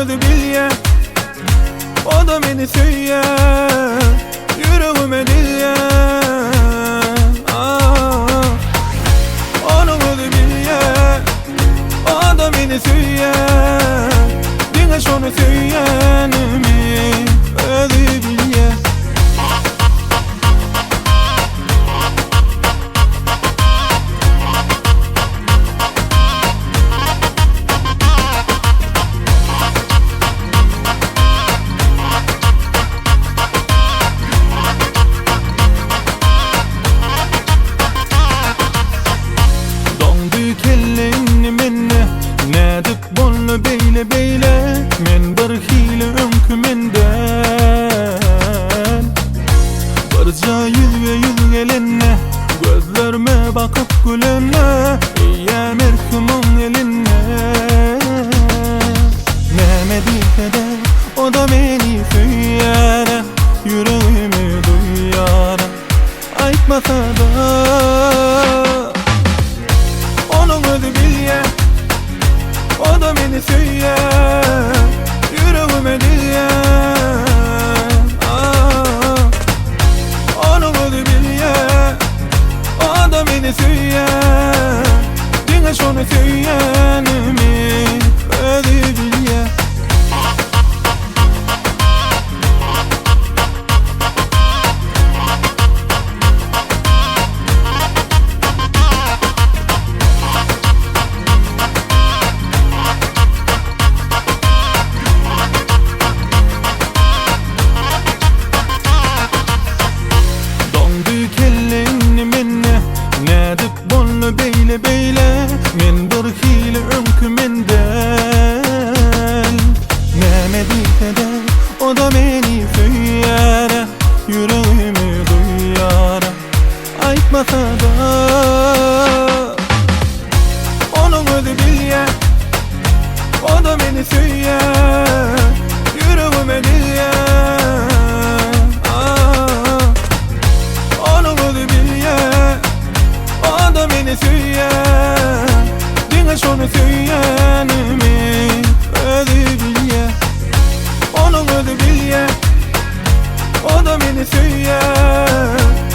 özi bilýä O-da meni söýýä Ýüregime degýä Ah, Onuň özi bilýä O-da meni söýýä Diňe şony söýýänimi özi bilýä. Doňdy kelle indi mende Nädip boldy beýle beýle Men bir hili öňki men däl Birje ýüzbe ýüz gelende Gözlerime bakyp gülende Eýýäm erkim oň elinde Näme diýsede o-da meni söýýär Ýüregimi duýýar Aýtmasa-da Onuň özi bilýär O-da meni söýýär Ýüregime degýär Ah, Onuň özi bilýär O-da meni söýýär Diňe şony söýýänimi özi bilýär. Doňdy kelle indi mende Nädip boldy beýle beýle Men bir hili öňki men däl Näme diýsede o-da meni söýýär Ýüregimi duýýar Aýtmasa-da Onuň özi bilýär O-da meni söýýär Ýüregime degýär Ah, Onuň özi bilýär O-da meni söýýär Diňe şony söýýänimi özi bilýär Onuň özi bilýär O-da meni söýýär.